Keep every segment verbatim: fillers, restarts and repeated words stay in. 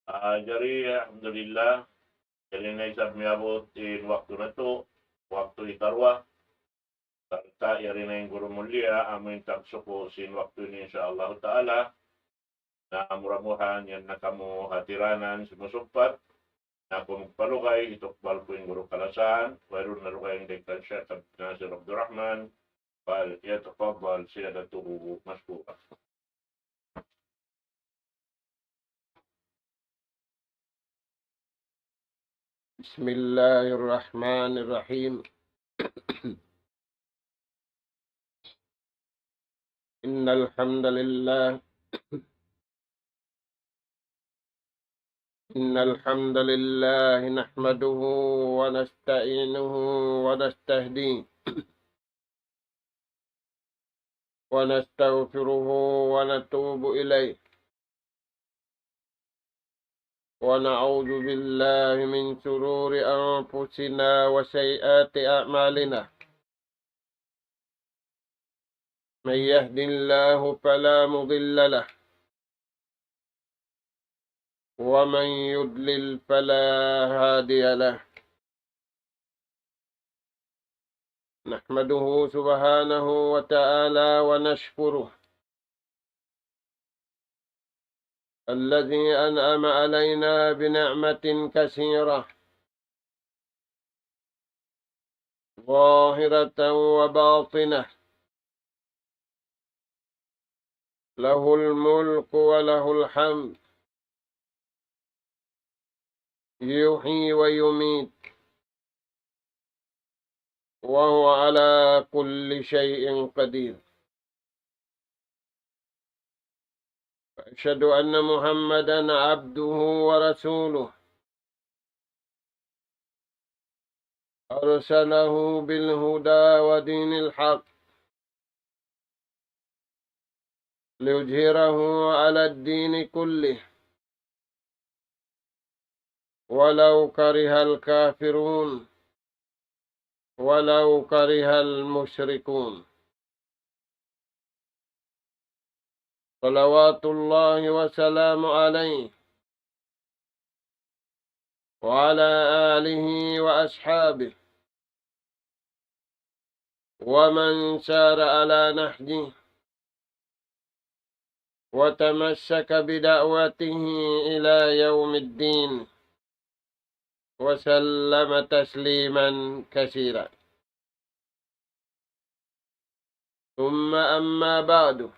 Ah, jari, alhamdulillah. Jari na isab miyabut in waktu natu', waktu hikaruwa. Sarta' yari na in guru mulia, amu in tagsuku sin waktu ini, insya Allah ta'ala. Na mura-murahan yan na kamu hatiranan sumasupat. Na aku magpalugay, hitukbal ku in guru kalasahan, wayruun na lugay in daykan Sheikh Abdul Nasir Abdul Rahman, فليتفضل سيادته مشكورا. بسم الله الرحمن الرحيم. إن الحمد لله، إن الحمد لله نحمده ونستعينه ونستهديه ونستغفره ونتوب إليه، ونعوذ بالله من شرور أنفسنا وسيئات أعمالنا. من يهد الله فلا مضل له، ومن يضلل فلا هادي له. نحمده سبحانه وتعالى ونشكره، الذي أنعم علينا بنعمة كثيرة ظاهرة وباطنة، له الملك وله الحمد، يحيي ويميت، وهو على كل شيء قدير. وأشهد أن محمدا عبده ورسوله، أرسله بالهدى ودين الحق ليظهره على الدين كله ولو كره الكافرون، ولو كره المشركون. صلوات الله وسلامه عليه وعلى آله وأصحابه ومن سار على نهجه وتمسك بدعوته إلى يوم الدين، وسلم تسليما كثيرا. ثم أما بعد،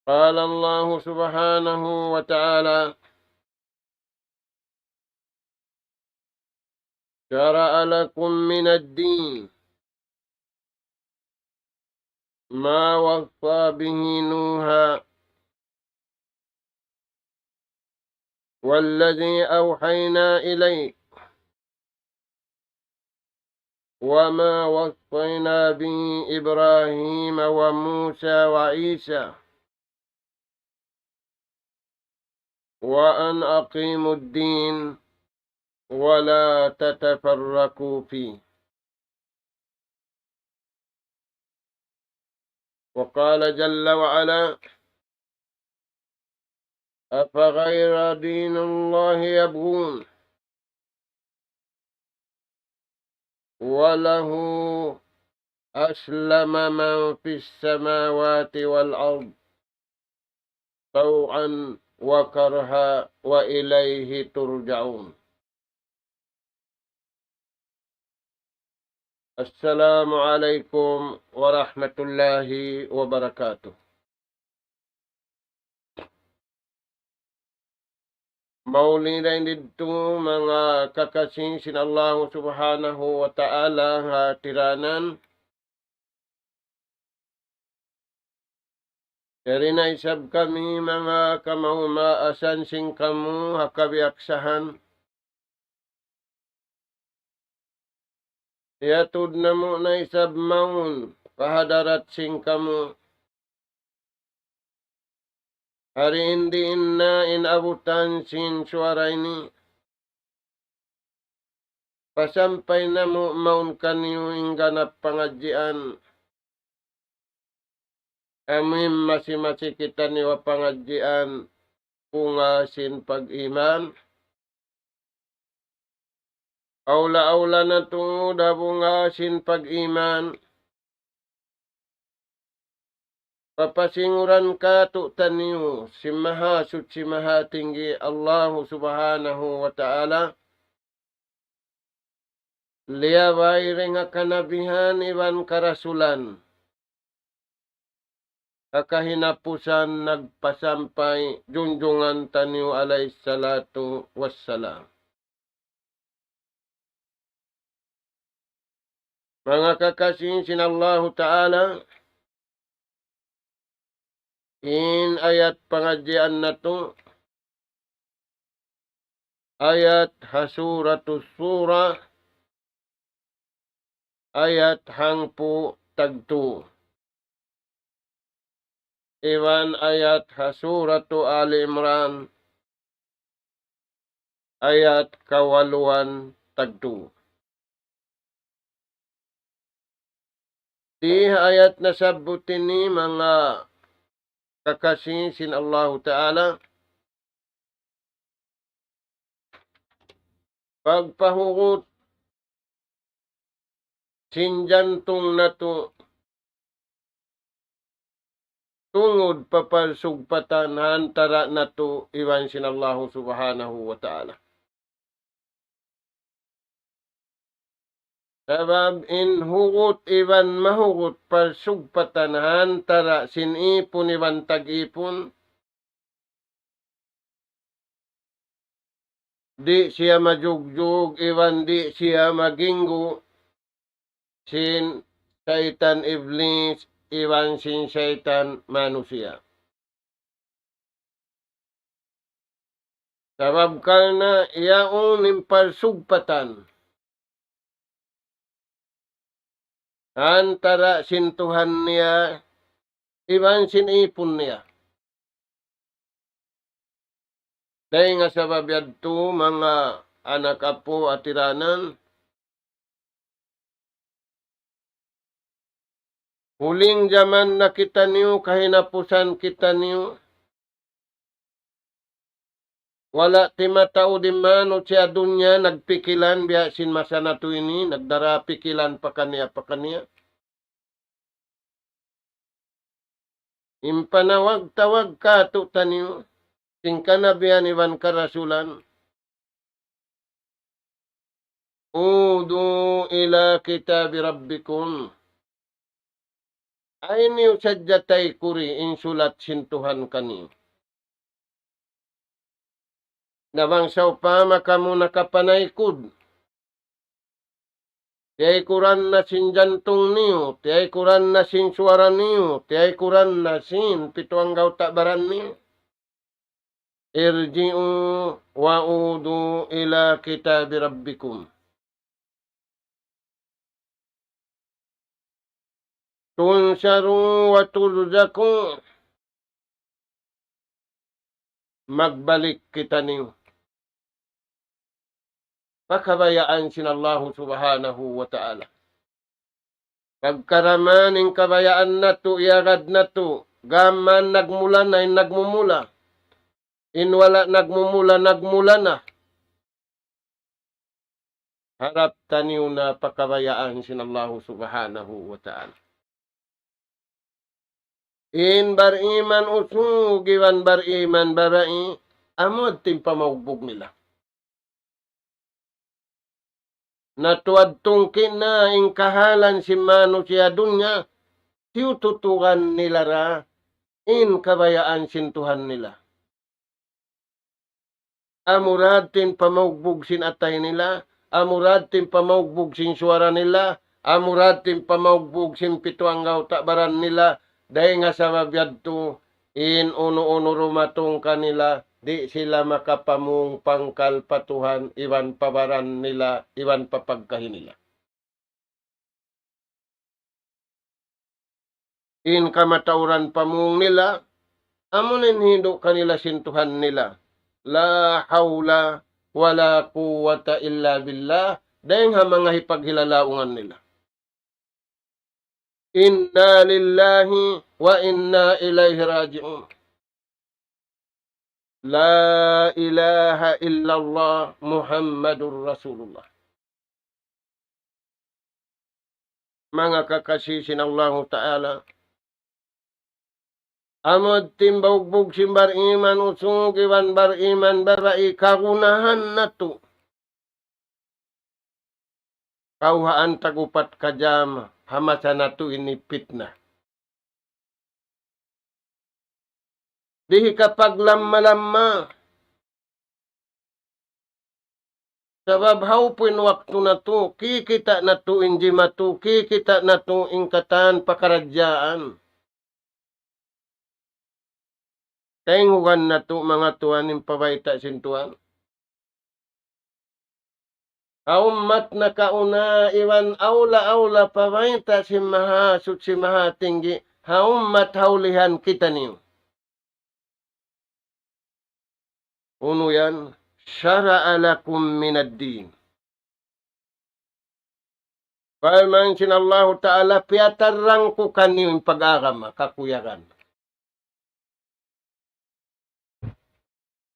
قال الله سبحانه وتعالى: شرع لكم من الدين ما وصى به نوحا والذي أوحينا إليك وما وصينا به إبراهيم وموسى وعيسى وأن أقيموا الدين ولا تتفرقوا فيه. وقال جل وعلا: أفغير دين الله يبغون وله أسلم من في السماوات والأرض طوعا وكرها وإليه ترجعون. السلام عليكم ورحمة الله وبركاته. Mauli dayn didtu manga kakasi sin Allahu Subhanahu wa Ta'ala ha tiranan. Yari na isab kami manga kamaumaasan sin kamu ha kabiyaksahan. Iyatud namu' na isab mawn pa hadarat sin kamu. Hari in diin na in abutan sin suwara ini. Pasampay namu' mawn kaniyu in ganap pangadjian. Amu in masi-masi kitaniyu ha pangadjian bunga sin pag-iman. Awla-awla na tuud ha bunga sin pag-iman. Papasinguran kātu'niyu sin Mahasuchi Mahatinggi Allahu Subhanahu wa Ta'ala. Liyabay dayn ha kanabihan iban karasulan. Ha kahinapusan nagpasampay junjungan taniyu alayhis salatu wassalam. Manga kakasi sin Allahu Ta'ala, in ayat pangadjian natu', ayat ha Suratus Shura, ayat hangpu' tagtu. Iban ayat ha Suratu Ali Imran, ayat kawaluan tagtu. Di ha ayat nasabbut ini manga kakasi sin Allahu Ta'ala, pagpahugut sin jantung natu' tungud pa parsugpatan ha antara natu' iban sin Allahu Subhanahu wa Ta'ala. Sabab in hugut iban mahugut parsugpatan ha antara sin ipun iban tag-ipun, di' siya majugjug iban di' siya maginggu sin saytan Iblis iban sin saytan manusiya'. Sabab karna' yaun in parsugpatan antara sin Tuhan niya iban sin ipun niya. Dayn ha sabab yadtu, manga anak apu' ha tiranan, huling jaman na kitaniyu, kahinapusan kitaniyu, wala' timataud in manusiya' dunya nagpikilan biya' sin masa natu' ini, nagdara pikilan pakaniya-pakaniya. In panawag-tawag kātu'niyu sin kanabihan iban karasulan, "Ud'u ila kitabi rabbikum." Ay niyu sadja taykuri in sulat sin Tuhan kaniyu. Na bang sawpama kamu nakapanaykud, tiyaykuran na sin jantung niyu, tiyaykuran na sin suwara niyu, tiyaykuran na sin pitu anggawta' baran niyu. ارجعوا وعودوا إلى كتاب ربكم تنصروا وترزقوا. Magbalik kitaniyu pa kabayaan sin Allahu Subhanahu wa Ta'ala. Pagkaraman in kabayaan natu', iyagad natu', gām mayan nagmula na in nagmumula. In wala' nagmumula, nagmula na. Harap taniyu na pa kabayaan sin Allahu Subhanahu wa Ta'ala. In bariman usug iban bariman babai, amu in pamaugbug nila. Na tuud tungki' na in kahalan sin manusiya' dunya, tiyututuran nila ra in kabayaan sin Tuhan nila. Amura tuud in pamaugbug sin atay nila, amura tuud in pamaugbug sin suwara nila, amura tuud in pamaugbug sin pitu anggawta' baran nila, dayn ha sabab yadtu, in unu-unu dumatung kanila, di' sila makapamung pangkal pa Tuhan, iban pa baran nila, iban pa pagkahi nila. In kamatauran pamung nila, amu in hindu' kanila sin Tuhan nila. لا حول ولا قوة إلا بالله, dayn ha manga hipaghilalaungan nila. إنا لله وإنا إليه راجعون. لا إله إلا الله محمد رسول الله. Manga kakasi sin Allahu Ta'ala, amu in timbaug sin bariman usug iban bariman babai kagunahan natu'. Kawhaan tag-upat ka jam ha masa natu' ini pitna. Di' hikapaglamma-lamma. Sabab hawpu in waktu natu', kikita' natu' in jimatu, kikita' natu' in katan pakaradjaan. Taynghugan natu' manga tuwan in pabayta' sin Tuhan. Ha ummat nakauna iban awla-awla pabayta' sin Mahasuchi Mahatinggi', ha ummat ha ulihan kitaniyu. Unu yan? شرع لكم من الدين. Parman sin Allahu Ta'ala, piyatarrang ku kaniyu in pag-agama, kakuyagan.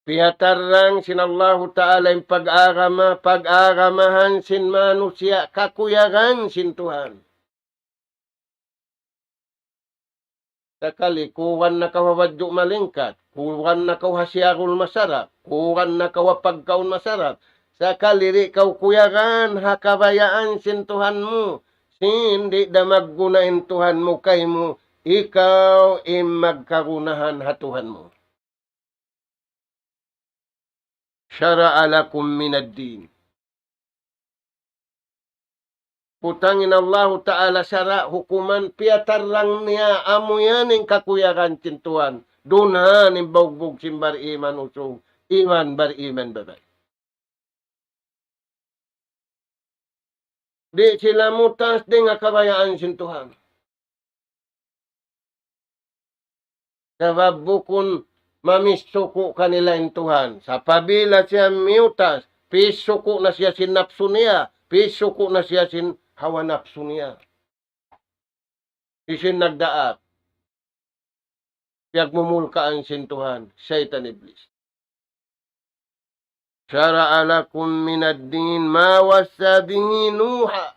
Piyatarrang sin Allahu Ta'ala in pag-agama, pag-agamahan sin manusiya', kakuyagan sin Tuhan. Sakali, kuwan na kaw ha badju' malingkat, kuwan na kaw ha siyarul masarap, kuwan na kaw ha pagkaun masarap. Sakali di' kaw kuyagan ha kabayaan sin Tuhan mu, sin di' da magguna in Tuhan mu kaymu, ikaw in magkagunahan ha Tuhan mu. شرع لكم من الدين. Butang in Allahu Ta'ala sara', hukuman, piyatarrang niya, amu yan in kakuyagan sin Tuhan. Dunhan in baugbug sin bariman usug iban bariman babai. Di' sila mutas dayn ha kabayaan sin Tuhan. Sabab bukun mamisuku' kanila in Tuhan. Sa' apabila siya miyutas, pisuku' na siya sin napsu niya, pisuku' na siya sin hawa napsu niya. Hisiyu in nagdaak? Piyagmumulkaan sin Tuhan, saytan iblis. شرع لكم من الدين ما وصى به نوحا.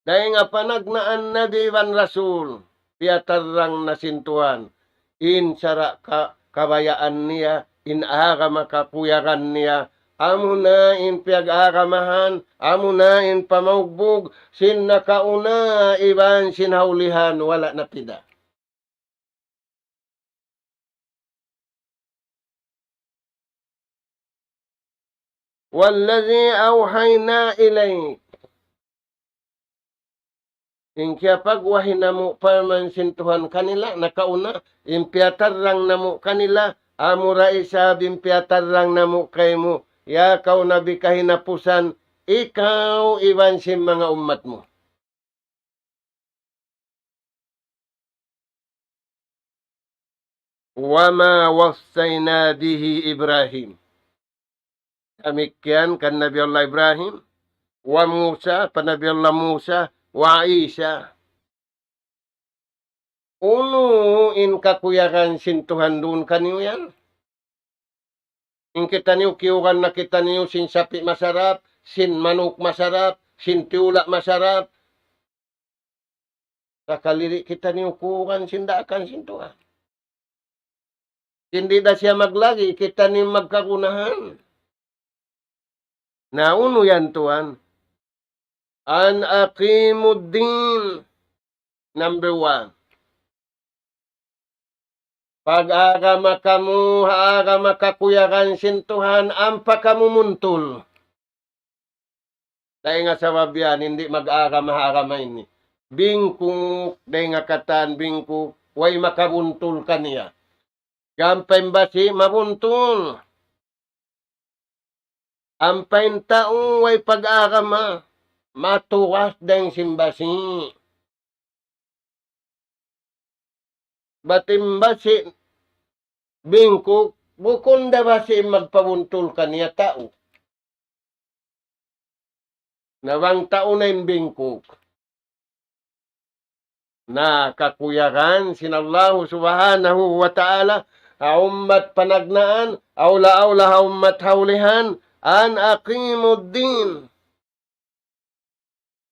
Dayn ha panagnaan nabi iban rasul, piyatarrang na sin Tuhan in sara' ka-, kabayaan niya, in agama kakuyagan niya, amuna in piyag-agamahan, amuna in pamaugbug sin nakauna iban sin ha ulihan, wala' na pida. والذي أوحينا إليك. In kiyapagwahi namu', parman sin Tuhan, kanila nakauna, in piyatarrang namu' kanila, amura isab in piyatarrang namu' kaymu, ya kaw Nabi kahinapusan, ikaw iban sin manga ummat mu. وما وصينا به إبراهيم. Damikkiyan kan Nabi Allah Ibrahim, وموسى, pa Nabi Allah Musa, وعيسى. Unu in kakuyagan sin Tuhan duun kaniyu yan? In kitaniyu kiyugan na kitaniyu sin sapi' masarap, sin manuk masarap, sin tiyula' masarap. Sakali di' kitaniyu kuugan sin daakan sin Tuhan. Di' da siya maglagi', kitaniyu magkagunahan. Na unu yan, Tuhan? أن أقيموا الدين. Number one. Pag-agama kamu ha agama kakuyagan sin Tuhan, ampa kamu muntul. Dayn ha sabab yan, di' mag-agama ha agama ini. Bingkuk, dayn ha katan bingkuk, way makabuntul kaniya. Gam pa in basi' mabuntul. Ampa in tau way pag-agama, matugas dayn sin basi'. Bat in basi' bingkuk, bukun da basi' in magpabuntul kaniya, tau. Na bang tau na in bingkuk, Na kakuyagan sin Allahu Subhanahu wa Ta'ala, ha ummat panagnaan, awla-awla ha ummat ha ulihan, أن أقيموا الدين.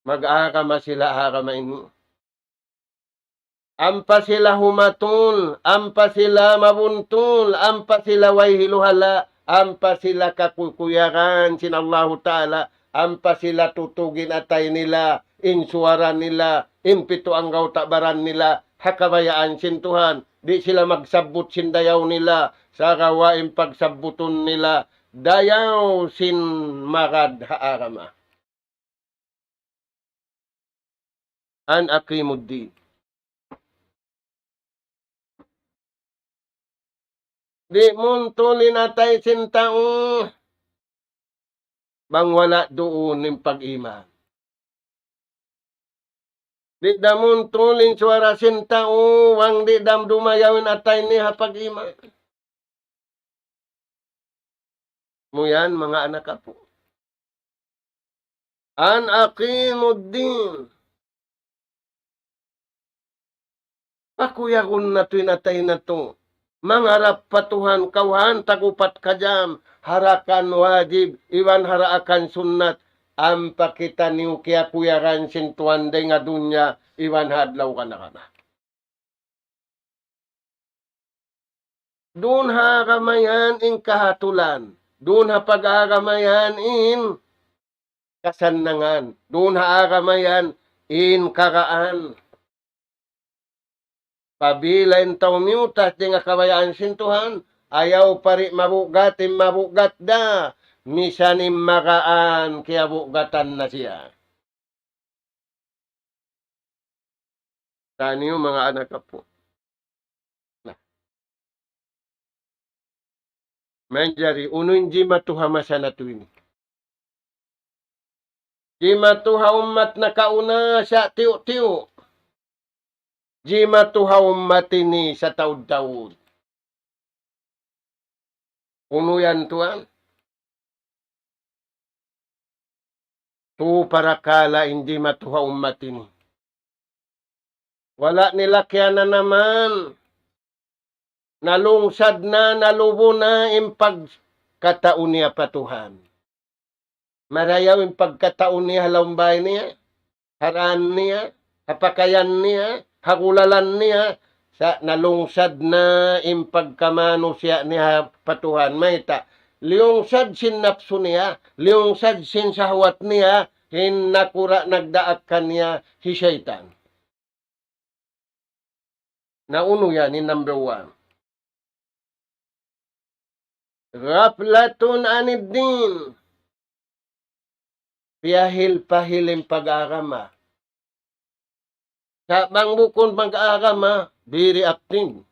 Mag-agama sila agama ini. Ampa sila humatul, ampa sila mabuntul, ampa sila way hiluhala', ampa sila kakukuyagan sin Allahu Ta'ala, ampa sila tutugin atay nila, in suwara nila, in pitu anggawta' baran nila, ha kabayaan sin Tuhan, di' sila magsabbut sin dayaw nila, sagawa' in pagsabbutun nila, dayaw sin magad ha agama. أن أقيموا الدين. Di' muntul in atay sin tau bang wala' duun in pag-iman. Di' da muntul in suwara sin tau bang di' da dumayaw in atay niya ha pag-iman. Amu yan, manga anak apu'. أن أقيموا الدين. Pakuyagun natu' in atay natu'. Mangarap pa Tuhan, kawhaan tag-upat ka jam, ha daakan wajib, iban ha daakan sunnat, ampa kitaniyu kiyakuyagan sin Tuhan dayn ha dunya, iban ha adlaw kana-kana. Duun ha agama yan in kahatulan. Duun ha pag-agama yan in kasannangan. Duun ha agama yan in kagaan. Apabila in tau miyutas dayn ha kabayaan sin Tuhan, ayaw pa di' mabugat in mabugat da, misan in magaan kiyabugatan na siya. Taniyu manga anak apu'. Na. Manjari, unu in jimatu ha masa natu' ini? Jimatu ha ummat nakauna sa' tiyu'-tiyu'. Jimatu ha ummat ini sa' taud-taud. Unu yan tuwan? Tu parakala' in jimatu ha ummat ini. Wala' nila kiyananaman. Nalungsad na, nalubu na in pagkatau niya pa Tuhan. Marayaw in pagkatau niya ha lawm bāy niya, ha daan niya, ha pakayan niya, ha gulalan niya, sa' nalungsad na in pagkamanusiya' niya pa Tuhan. Mayta', liyungsad sin napsu niya, liyungsad sin sahwat niya, in nakura' nagdaak kaniya hi saytan. Na unu yan in number one? غفلة عن الدين. Piyahil-pahil in pag-agama. Sa' bang bukun mag-agama, very active.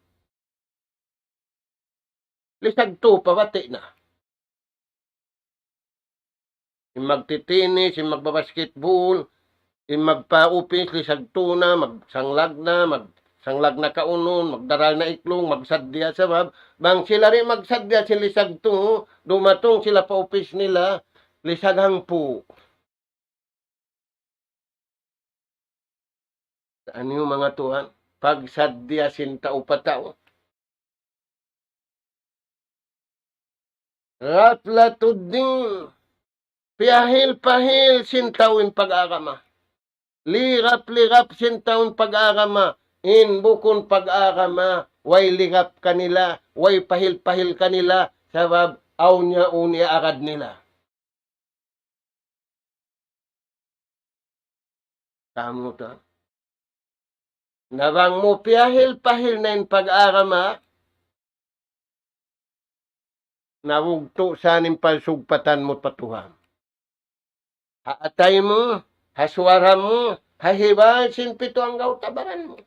Lisag tu pa bati' na. In magtitinis, in magbabasketball, in magpa-upis, lisag tu na, magsanglag na, magsanglag na kaunun, magdaral na iklung, magsaddiya sabab, bang sila di' magsaddiya sin lisag tu, dumatung sila pa upis nila, lisag hangpu'. Aniyu manga tuwan, pagsaddiya sin tau pa tau. غفلة الدين. Piyahil-pahil sin tau in pag-agama. Lirap-lirap sin tau in pag-agama. In bukun pag-agama, way lirap kanila, way pahil-pahil kanila, sabab awn yaun iyaagad nila. Kamu ta. Na bang mu piyahil-pahil na in pag-agama, nabugtu' sa in pagsugpatan mu pa Tuhan. Ha atay mu, ha suwara mu, ha hibal sin pitu anggawta' baran mu.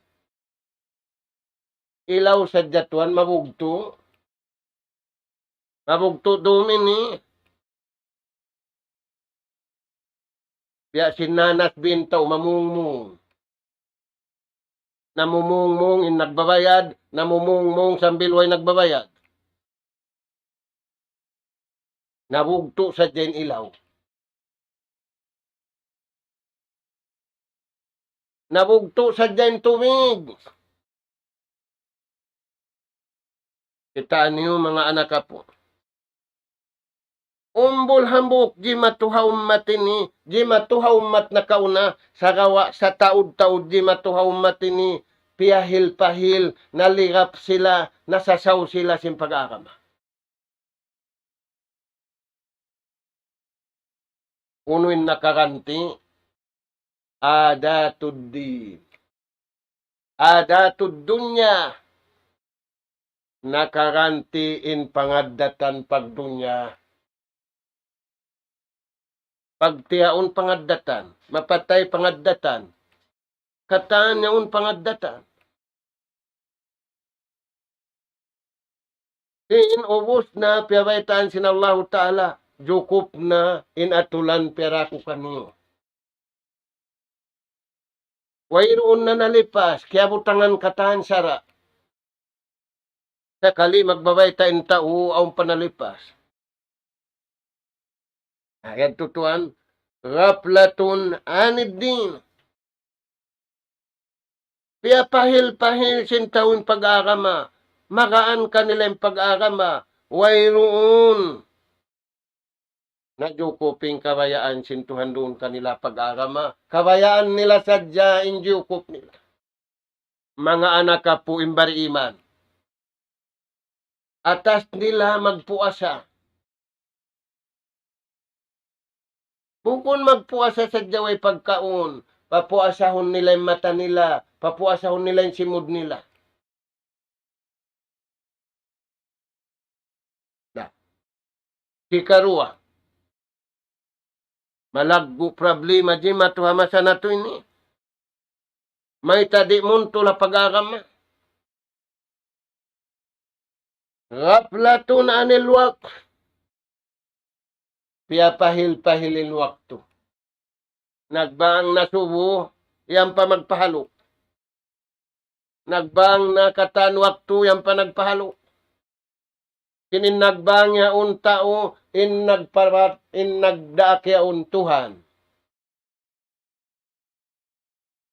Ilaw sadja tuwan mabugtu'. Mabugtu' dum ini. Biya' sin nanas bin tau mamungmung. Namumungmung in nagbabayad, namumungmung sambil way nagbabayad. Nabugtu' sadja in ilaw. Nabugtu' sadja in tubig. Kitaa niyu manga anak apu'. Umbul hambuuk jimatu ha ummat ini, jimatu ha ummat nakauna, sagawa' sataud-taud jimatu ha ummat ini, piyahil-pahil, nalirap sila, nasasaw sila sin pag-agama. Unu in nakaganti', adatud din. Adatud dunya. Nakaganti' in pangaddatan pagdunya. Pagtiyaun pangaddatan, mapatay pangaddatan. Katan yaun pangaddatan. In ubus na piyabaytaan sin Allahu Ta'ala, jukup na in atulan piyaraku kaniyu. Wayruun na nalipas, kiyabutangan katan sara'. Sakali magbabayta' in tau, awn pa nalipas. Ayat tutuan, غفلة عن الدين. Piyapahil-pahil sin tau in pag-agama. Magaan kanila in pag-agama. Wayruun. Najukup in kabayaan sin Tuhan duun kanila pag-agama. Kabayaan nila sadja in jukup nila. Manga anak apu' in bariman. Atas nila magpuasa. Bukun magpuasa sadja way pagkaun, papuasahun nila in mata nila, papuasahun nila in simud nila. Na. Hikaruwa, malaggu' problema jimatu ha masa natu' ini. Mayta' di' muntul ha pag-agama. غفلة عن الوقت. Piyapahil-pahil in waktu. Nagbang na subu, yan pa magpahalu. Nagbang na katan waktu, yan pa nagpahalu. Sin in nagbang yaun tau, in nagparat, in nagdaak yaun Tuhan.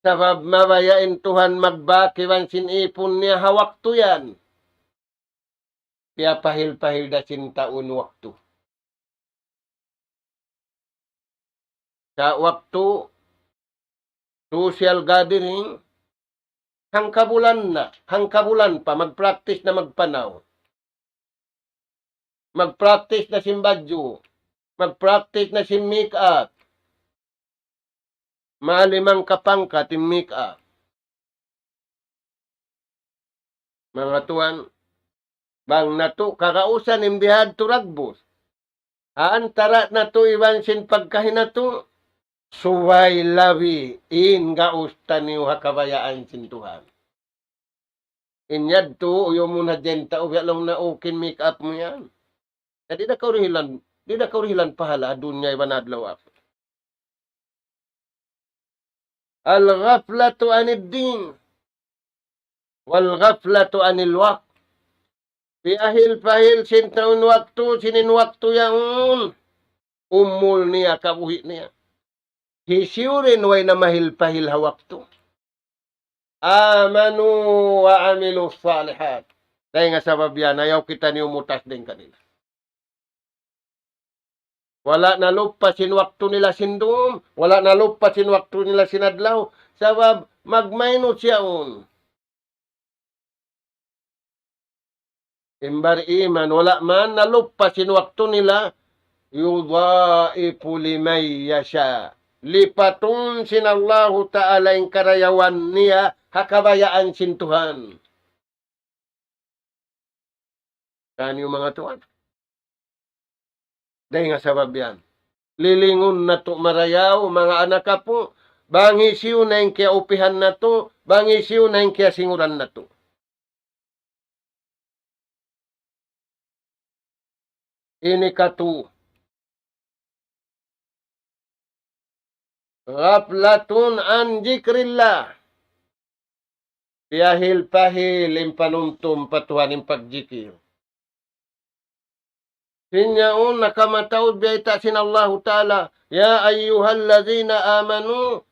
Sabab mabaya' in Tuhan magbak iban sin ipun niya ha waktu yan. Piyapahil-pahil da sin tau in waktu. Sa' waktu social gathering, hangkabulan na, hangkabulan pa, mag-practice na magpanaw. Mag-practice na sin badju'. Mag-practice na sin make-up. Malimang kapangkat in make-up. Manga tuwan, bang natu' kagausan in bihadtu dagbus. Ha antara' natu' iban sin pagkahi natu', subay labi in gaus taniyu ha kabayaan sin Tuhan. In yadtu, uyumun hadja in tau, biya' laung na, "Okay in make-up mu yan." Na di' da kaw dihilan, di' da kaw dihilan pahala, dunya iban adlaw akhirat. الغفلة عن الدين والغفلة عن الوقت. Piyahil-pahil sin tau in waktu, sin in waktu yaun. Umul niya, kabuhi' niya. Hisiyu in way na mahil-pahil ha waktu. آمنوا وعملوا الصالحات. Dayn ha sabab yan, ayaw kitaniyu mutas dayn kanila. Wala' nalupas in waktu nila sin dum, wala' nalupas in waktu nila sin adlaw, sabab magmaynus yaun. In bariman, wala' man nalupas in waktu nila, يضاعف لمن يشاء. Lipatun sin Allahu Ta'ala in karayawan niya ha kabayaan sin Tuhan. Kaniyu manga tuwan. Dayn ha sabab yan. Lilingun natu' marayaw, manga anak apu', bang hisiyu na in kiyaupihan natu', bang hisiyu na in kiyasinguran natu'. Ini katu. غفلة عن ذكر الله. Piyahil-pahil in panumtum pa Tuhan in pagjikil. Sin yaun nakamataud biyayta' sin Allahu Ta'ala, يا أيها الذين آمنوا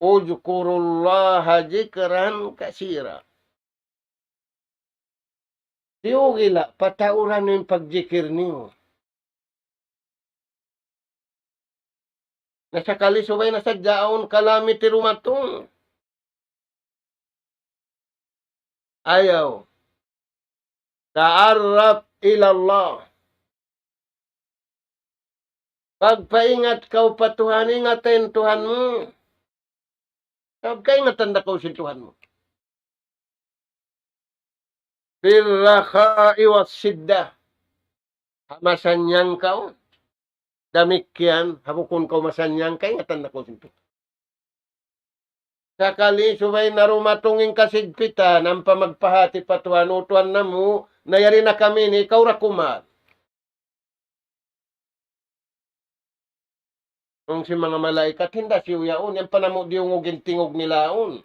اذكروا الله ذكرا كثيرا. Tiyugila', pataura niyu in pagjikil niyu. Na sakali subay na sadja awn calamity dumatung. Ayaw. تعرف إلى الله. Pagpaingat kaw pa Tuhan, ingata in Tuhan mu. Sabab kaingatan da kaw sin Tuhan mu. في الرخاء والشدة. Ha masannyang kaw. Damikkiyan, ha bukun kaw masannyang, kaingatan da kaw sin Tuhan. Sakali subay na dumatung in kasigpitan, ampa magpahāti pa Tuhan, "O Tuhan namu', na yari na kami ini, ikaw ra kuman." Laung sin manga malaikat, "Hinda siyu yaun, yan pa namu' diyungug in tingug nila yaun."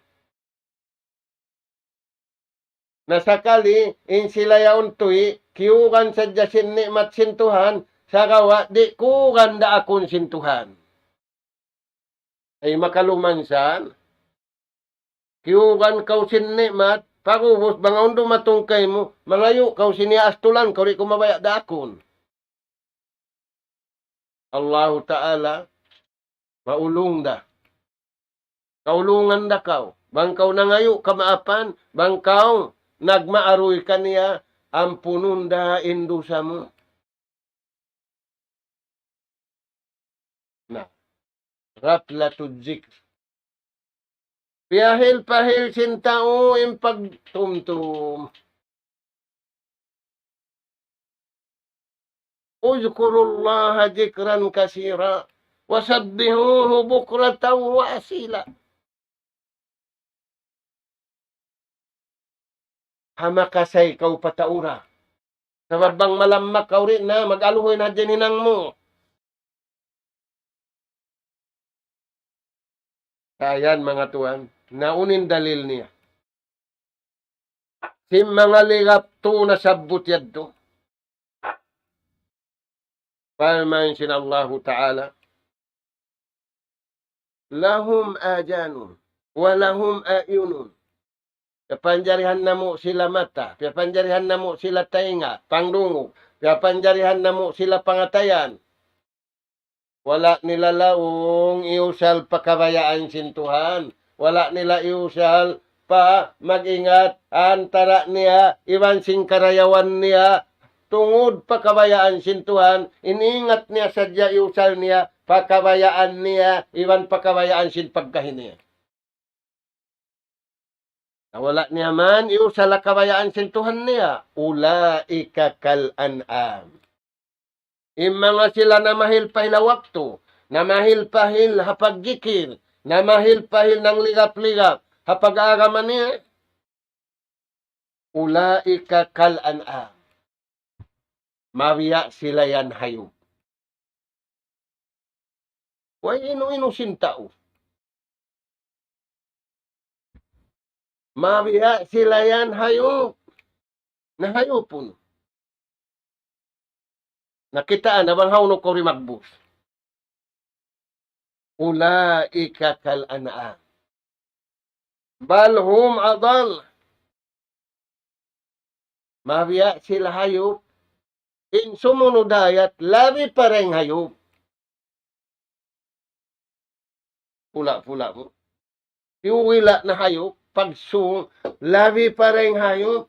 Na sakali, in sila yaun tuy, kiyugan sadja sin ni'mat sin Tuhan, sagawa' di' kugan daakun sin Tuhan. Ay makalumansan, kiyugan kaw sin ni'mat, pag'ubus bang awn dumatung kaymu, mangayu' kaw sin iyaastulan kaw, di' kaw mabaya' daakun. Allahu Ta'ala, maulung da. Kaulungan da kaw. Bang kaw nangayu' kamaapan, bang kaw nagmaaruy kaniya, ampunun da in dusa mu. Na, غفلة الذكر. Piyahil-pahil sin tau in pagtumtum. اذكروا الله ذكرا كثيرا وسبحوه بكرة وأصيلا. Ha makasay kaw pataura. Sabab bang malamma kaw di' na, mag-aluhoy na hadja in hinang mu. Sa' yan, manga tuwan, na unu in dalil niya? Sin manga ligap tu nasabbut yadtu. Parman sin Allahu Ta'ala, لهم آذان ولهم أعين. Piyapanjarihan namu' sila mata, piyapanjarihan namu' sila taynga, pangdungug, piyapanjarihan namu' sila pangatayan. Wala' nila laung iyusal pa kabayaan sin Tuhan. Wala' nila iyusal pa mag-ingat antara' niya iban sin karayawan niya tungud pa kabayaan sin Tuhan. In ingat niya sadja iyusal niya pa kabayaan niya iban pa kabayaan sin pagkahi niya. Na wala' niya man iyusal ha kabayaan sin Tuhan niya. أولئك كالأنعام. In manga sila namahil-pahil ha waktu, namahil-pahil ha pagjikil, namahil-pahil nangligap-ligap ha pag-agama niya. أولئك كالأنعام. Mabiya' sila yan hayup. Way inu-inu sin tau. Mabiya' sila yan hayup. Na hayupun. Nakitaan na bang hawnu kaw di' magbus. أولئك كالأنعام بل هم أضل. Mabiya' sila hayup. In sumunud ayat, labi pa dayn hayup. Pula-pula mu. Tiyugila' na hayup, pagsung, labi pa dayn hayup.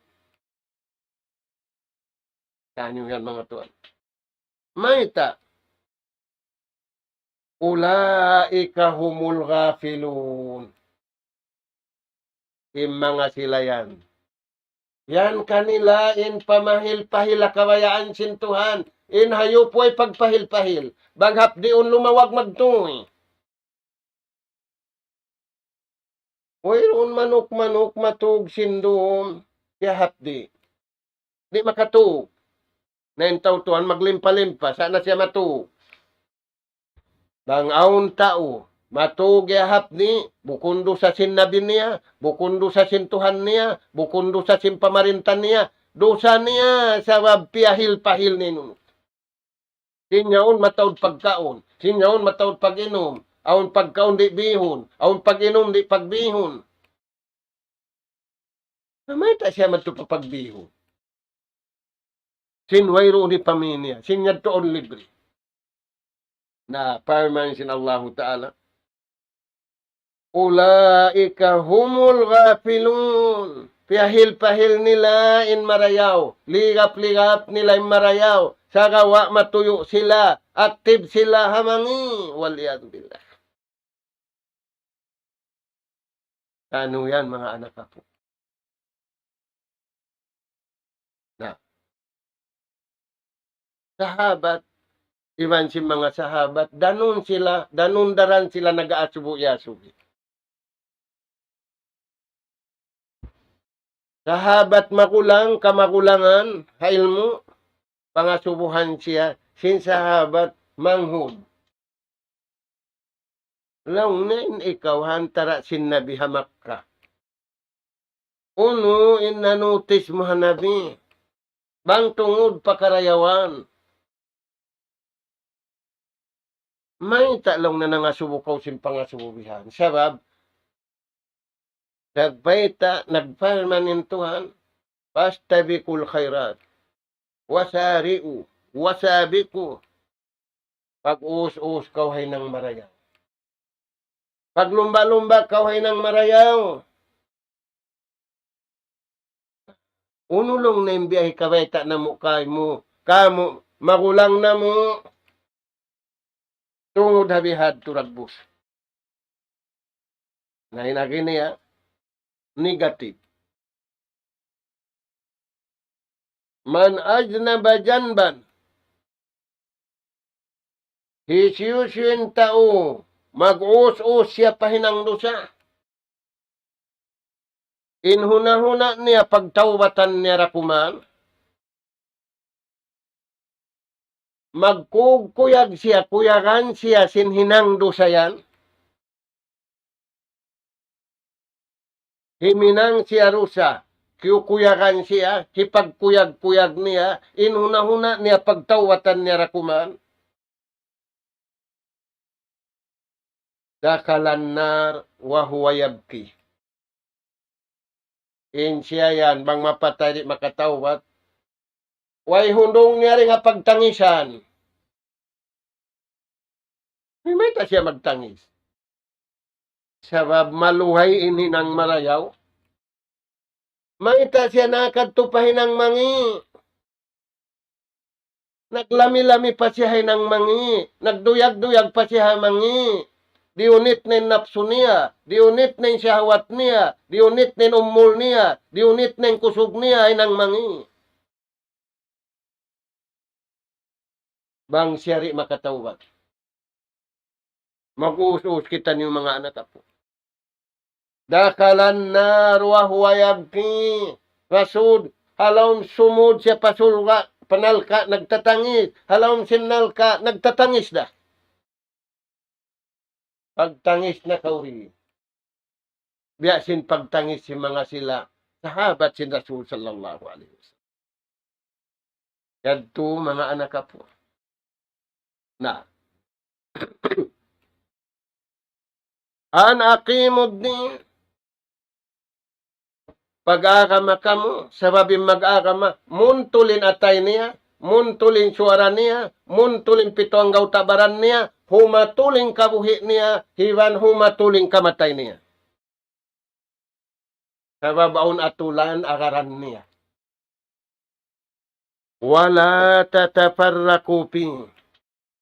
Tanyu yan, manga tuwan. Mayta'? أولئك هم الغافلون. In manga sila yan. Yan kanila in pamahil-pahil ha kabayaan sin Tuhan. In hayup way pagpahil-pahil. Bang hapdiun lumawag magtuy. Wayruun manuk-manuk matug sin dum, kiyahapdi'. Di' makatug. Na in tau tuwan maglimpa-limpa, sa' na siya matug. Bang awn tau, matug kiyahapdi', bukun dusa sin nabi niya, bukun dusa sin Tuhan niya, bukun dusa sin pamarinta niya, dusa niya sabab piyahil-pahil niya in unu. Sin yaun mataud pagkaun, sin yaun mataud pag-inum, Awn pagkaun di' bihun, awn pag-inum di' pagbihun. Na mayta' siya madtu pa pagbihun? Sin wayruun hipamī niya, sin yadtu awn libre. Na, parman sin Allahu Ta'ala, أولئك هم الغافلون. Piyahil-pahil nila in marayaw, ligap-ligap nila in marayaw, sagawa' matuyu' sila, active sila ha mangī', والعياذ بالله. Unu yan, manga anak apu'? Na. Sahabat, iban sin manga sahabat, danun sila, danun daran sila nag-aasubu-asubu. Sahabat magulang, kamagulangan, ha ilmu', pangasubuhan siya, sin sahabat manghud. Laung niya, in ikaw ha antara' sin Nabi ha Makkah. Unu in nanutis mu ha Nabi? Bang tungud pa karayawan. Mayta' laung niya nangasubu kaw sin pangasubu bihan? Sabab, nagbayta', nagparman in Tuhan, فاستبقوا الخيرات وسارعوا وسابقوا. Pag-us-us kaw ha hinang marayaw. Paglumba-lumba kaw ha hinang marayaw. Unu laung niya in biya' hikabayta' namu' kaymu, kamu, magulang namu'. Tungud ha bihadtu dagbus. Na in agi niya, negative. من أذنب ذنبا. Hisiyu-siyu in tau mag-us-us siya pa hinang dusa. In huna-huna niya pagtawbatan niya da kuman. Magkuyag-kuyag siya, kuyagan siya sin hinang dusa yan. Himinang siya dusa, kiyukuyagan siya, hipagkuyag-kuyag niya, in huna-huna niya pagtawbatan niya da kuman. دخل النار وهو يبكي. In siya yan, bang mapatay di' makatawbat, way hundung niya dayn ha pagtangisan. Mayta' siya magtangis? Sabab maluhay in hinang marayaw. Mayta' siya nakadtu pa hinang mangī'? Naglami-lami pa siya ha hinang mangī', nagduyag-duyag pa siya ha mangī'. Diyunit na in napsu niya, diyunit na in shahwat niya, diyunit na in umul niya, diyunit na in kusug niya ha hinang mangī'. Bang siya di' makatawbat. Mag-us-us kitaniyu manga anak apu'. دخل النار وهو يبكي. Rasul, ha lawm sumud siya pa surga', pa narka', nagtatangis. Ha lawm sin narka', nagtatangis da. Pagtangis na kaw ri. Biya' sin pagtangis sin manga sila sahabat sin Rasul sallallahu alayhi wasallam. Yadtu manga anak apu'. Na. أن أقيموا الدين. Pag-agama kamu, sabab in mag-agama, muntul in atay niya, muntul in suwara niya, muntul in pitu anggawta' baran niya, humatul in kabuhi' niya, iban humatul in kamatay niya. Sabab awn atulan agaran niya. ولا تتفرقوا فيه.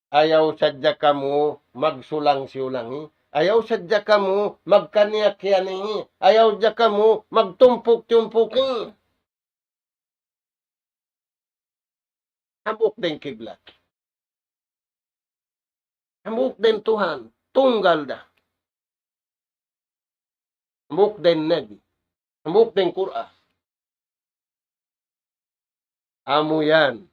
Ayaw sadja kamu magsulang-siyulangi. Ayaw sadja kamu magkaniya-kiyanihi. Ayaw sadja kamu magtumpuk-tumpuki. Hambuuk da in kiblat. Hambuuk da in Tuhan. Tunggal da. Hambuuk da in Nabi. Hambuuk da in Qur'an. Amu yan.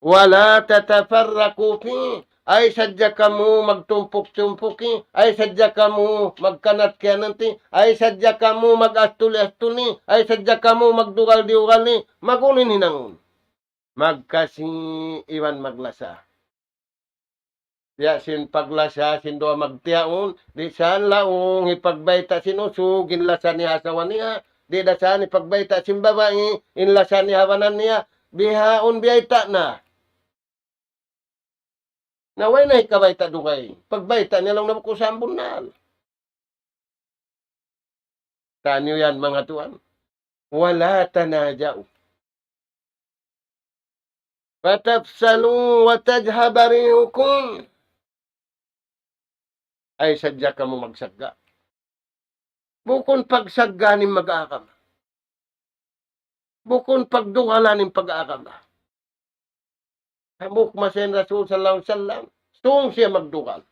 ولا تتفرقوا فيه. Ayaw sadja kamu magtumpuk-tumpuki, ayaw sadja kamu magkanat-kiyanati, ayaw sadja kamu mag-astuli-astuli, ayaw sadja kamu magdugal-dugali, mag-unu in hinangun. Magkasi iban maglasa. Biya' sin paglasa sin duwa magtiyaun, di' san laung hipagbayta' sin usug in lasa niya ha asawa niya, di' da san hipagbayta' sin babai in lasa niya ha banan niya, bihaun biyayta' na. Na way na hikabayta' dugaing. Pagbayta' niya laung na buku sambunnal. Taniyu yan, manga tuwan. ولا تناجشوا فتفشلوا وتذهب ريحكم. Ay sadja kamu magsagga'. Bukun pagsagga' in mag-agama. Bukun pagdugalan in pag-agama. Hambuuk masa in Rasul sallallahu alayhi wasallam, sung siya magdugal.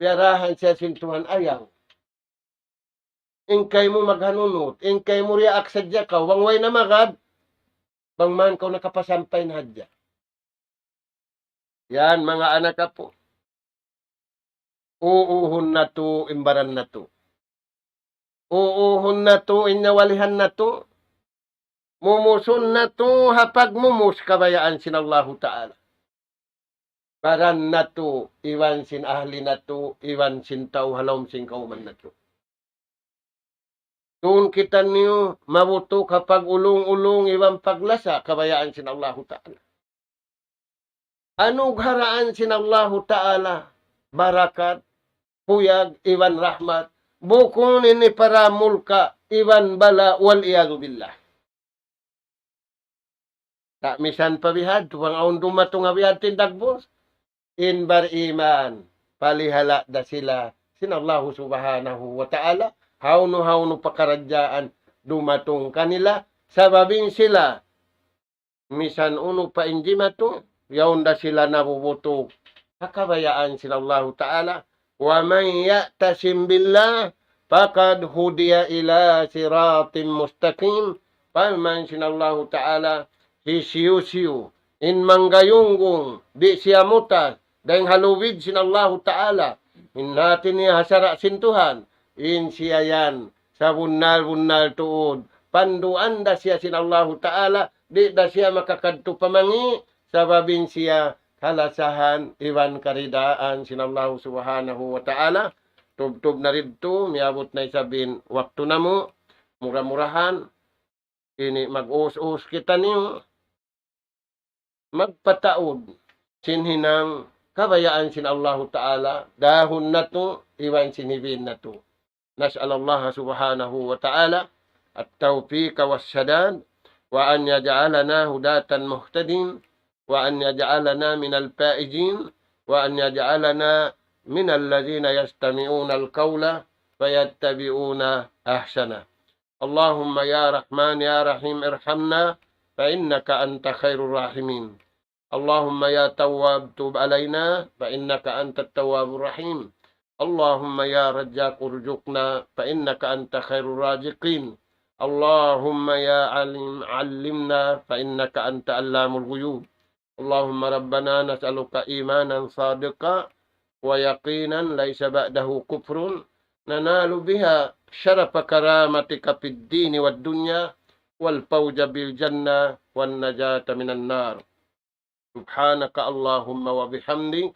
Piyarahan siya sin Tuhan, ayaw. In kaymu maghanunut, in kaymu riyaak sadja kaw, bang way na magad, bang man kaw nakapasampay na hadja. Yan, manga anak apu'. Uuhun natu' in baran natu'. Uuhun natu' in nyawalihan natu'. Mumusun natu' ha pagmumus kabayaan sin Allahu Ta'ala. Baran natu', iban sin ahli natu', iban sin tau ha lawm sin kawman natu'. Tun kitaniyu mabutuk ha pag-ulung-ulung iban paglasa kabayaan sin Allahu Ta'ala. Anugharaan sin Allahu Ta'ala, barakat, kuyag, iban rahmat, bukun ini para mulka, iban bala, wal iyadhu billah. Ta' misan pa bihadtu, bang awn dumatung ha bihadtu in dagbus, in bariman, palihala' da sila sin Allahu Subhanahu wa Ta'ala, hawnu-hawnu pakaradjaan dumatung kanila, sabab in sila, misan unu pa in jimatu, yaun da sila nabubutuk ha kabayaan sin Allahu Ta'ala, ومن يعتصم بالله فقد هدي إلى صراط مستقيم. Parman sin Allahu Ta'ala, hisiyu-siyu in manggayunggung, di' siya mutas dayn ha lubid sin Allahu Ta'ala, in hati niya ha sara' sin Tuhan, in siya yan sabunnal-bunnal tuud panduan da siya sin Allahu Ta'ala, di' da siya makakadtu pa mangi', sabab in siya kalasahan iban karidaan sin Allahu Subhanahu wa Ta'ala. Tubtub na didtu, miyabut na isab in waktu namu'. Mura-murahan, ini mag-us-us kitaniyu, magpataud sin hinang kabayaan sin Allahu Ta'ala, dahun natu', iban sin hibin natu'. نسأل الله سبحانه وتعالى التوفيق والسداد، وأن يجعلنا هداة مهتدين، وأن يجعلنا من الفائزين، وأن يجعلنا من الذين يستمعون القول فيتبعون أحسنه. اللهم يا رحمن يا رحيم ارحمنا فإنك أنت خير الراحمين. اللهم يا تواب تب علينا فإنك أنت التواب الرحيم. اللهم يا رزاق ارزقنا فإنك أنت خير الرازقين. اللهم يا عليم علمنا فإنك أنت علام الغيوب. اللهم ربنا نسألك إيمانا صادقا ويقينا ليس بعده كفر ننال بها شرف كرامتك في الدين والدنيا والفوز بالجنة والنجاة من النار. سبحانك اللهم وبحمدك،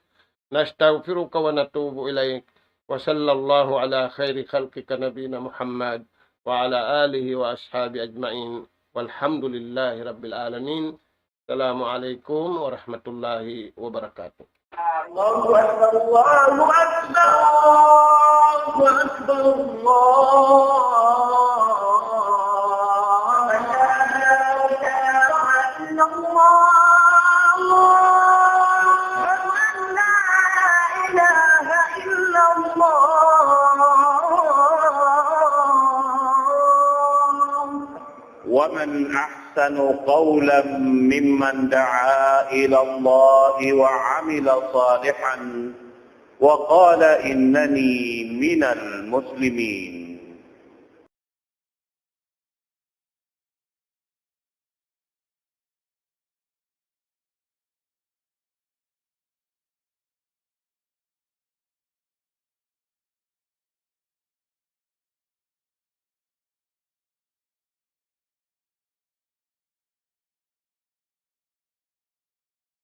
نستغفرك ونتوب إليك. وصلى الله على خير خلقك نبينا محمد وعلى آله وأصحابه أجمعين. والحمد لله رب العالمين. السلام عليكم ورحمة الله وبركاته. الله أكبر، الله أكبر، الله أكبر، الله أكبر. لا إله إلا الله. أشهد أن لا إله إلا الله. ومن أحسن قولا ممن دعا إلى الله وعمل صالحا وقال إنني من المسلمين.